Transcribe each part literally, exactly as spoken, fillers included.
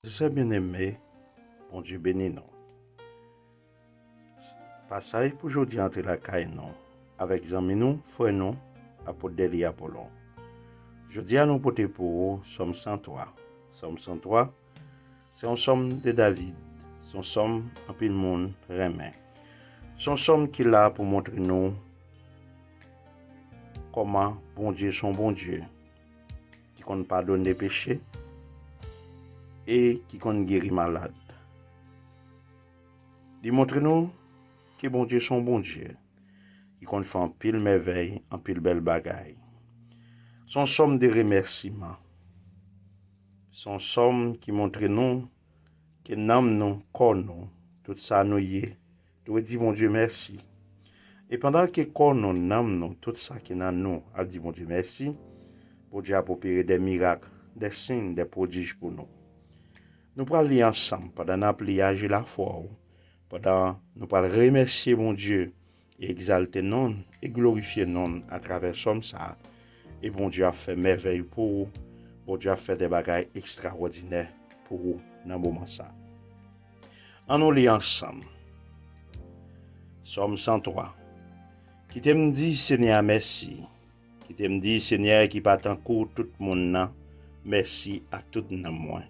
Frè byeneme, Bondye beni nou. Pasaj pou jodi a antre lakay nou avèk zanmi nou, frè nou, apot Dèli Apolon. Jodi a nou pote pou ou Sòm san twa. Sòm san twa, se yon sòm de David, se yon sòm anpil moun renmen. Se yon sòm ki la pou montre nou kòman Bondye se yon Bondye ki konn padone peche e ki konn geri malad. Li montre nou ke Bondye se yon Bondye ki konn fè anpil mèvèy, anpil bèl bagay. Se yon sòm de remèsiman. Se yon sòm ki montre nou ke nanm nou, kò nou, tout sa nou ye, dwe di Bondye mèsi. E pandan ke kò nou, nanm nou, tout sa ki nan nou ap di Bondye mèsi, Bondye ap opere de mirak, de siy, de pwodij pou nou. Nou pral li ansanm pandan n ap li, aji lafwa w, pandan nou pral remèsye Bondye e egzalte non l e glorifye non l atravè sòm sa a. E Bondye ap fè mèvèy pou ou. Bondye ap fè de bagay ekstrawòdinè pou ou nan moman sa a. An nou li ansanm. Sòm san twa. Kite m di Senyè a mèsi. Kite m di Senyè ki pa tankou tout moun nan, mèsi ak tout nanm mwen.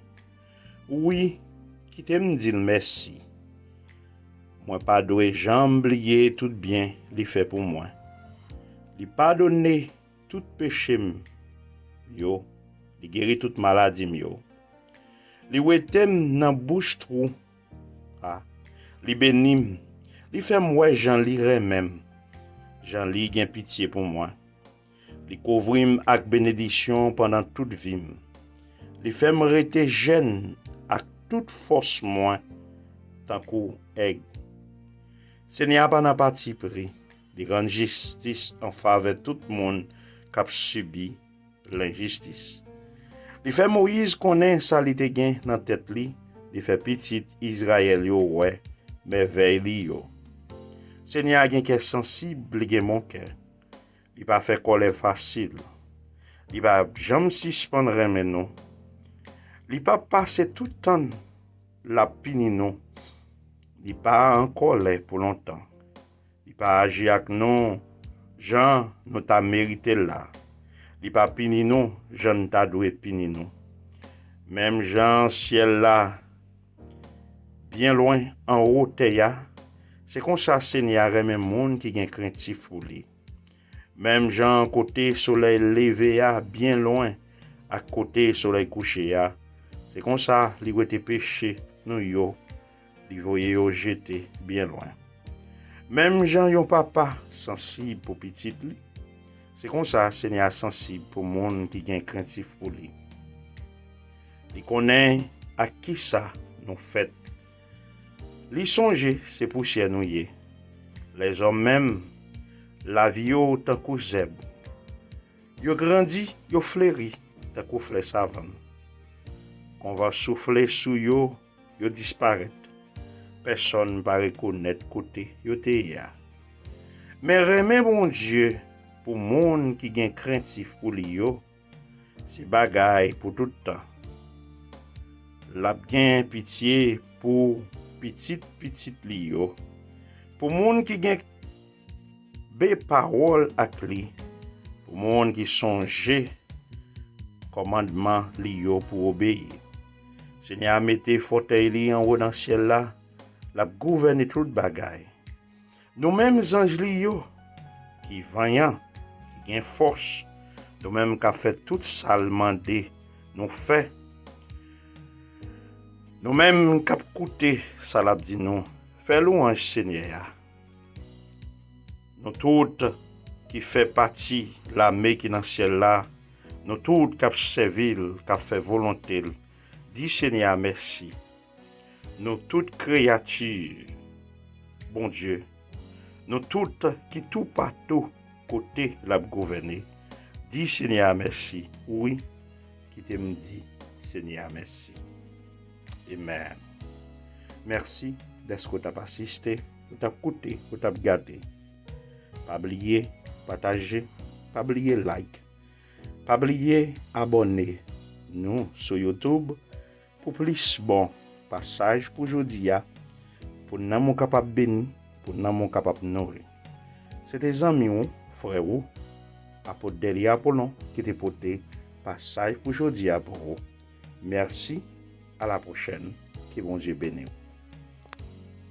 Wi, kite m di l mèsi. Mwen pa dwe janm bliye tout byen li fè pou mwen. Li padone tout peche m yo, li geri tout maladi m yo. Li wete m nan bouch twou a, li beni m, li fè m wè jan li renmen m, jan li gen pitye pou mwen. Li kouvri m ak benediksyon pandan tout vi m. Li fè m rete jèn ak tout fòs mwen tankou èg. Senyè a pa nan patipri, li rann jistis an favè tout moun k ap sibi lenjistis. Li fè Moyiz konnen sa li te gen nan tèt li, li fè pitit Izrayèl yo wè mèvèy li yo. Senyè a gen kè sansib, li gen bon kè. Li pa fè kòlè fasil. Li pa janm sispann renmen nou. Li pa pase tout tan l ap pini nou. Li pa an kòlè pou lontan. Li pa aji ak nou jan nou ta merite l la. Li pa pini nou jan n ta dwe pini nou. Menm jan syèl la byen lwen anwo tè a, se konsa Senyè a renmen moun ki gen krentif pou li. Menm jan kote solèy leve a byen lwen ak kote solèy kouche a, se konsa li wete peche nou yo, li voye yo jete byen lwen. Menm jan yon papa sansib pou pitit li, se konsa Senyè a sansib pou moun ki gen krentif pou li. Li konnen ak kisa nou fèt. Li sonje se pousyè nou ye. Lèzòm menm, lavi yo tankou zèb. Yo grandi, yo fleri tankou flè savann. Kon van soufle sou yo, yo disparèt. Pèsonn pa rekonèt kote yo te ye a. Men renmen Bondye pou moun ki gen krentif pou li yo, se bagay pou tout tan. L ap gen pitye pou pitit pitit li yo, pou moun ki gen be pawòl ak li, pou moun ki sonje kòmandman li yo pou obeyi. Senyè a mete fòtèy li anwo nan syèl la, l ap gouvène tout bagay. Nou menm zanj li yo, ki vanyan, ki gen fòs, nou menm k ap fè tout sa l mande nou fè, nou menm k ap koute sa l ap di nou, fè lwanj Senyè a. Nou tout ki fè pati lame ki nan syèl la, nou tout k ap sèvi l, k ap fè volonte l, di Senyè a mèsi. Nou tout kreyati Bondye, nou tout ki toupatou kote l ap gouvène, di Senyè a mèsi. Wi, kite m di Senyè a mèsi. Amen. Mèsi dèske w t ap asiste, w t ap koute, w t ap gade. Pa bliye pataje, pa bliye like, pa bliye abòne nou sou YouTube, pou plis bon pasaj pou jodi a, pou nanm ou kapab beni, pou nanm ou kapab nouri. Se te zanmi w, frè w, Apot Dèlye Apolon ki te pote pasaj pou jodi a pou ou. Mèsi, a la pwochèn, ke Bondye beni w.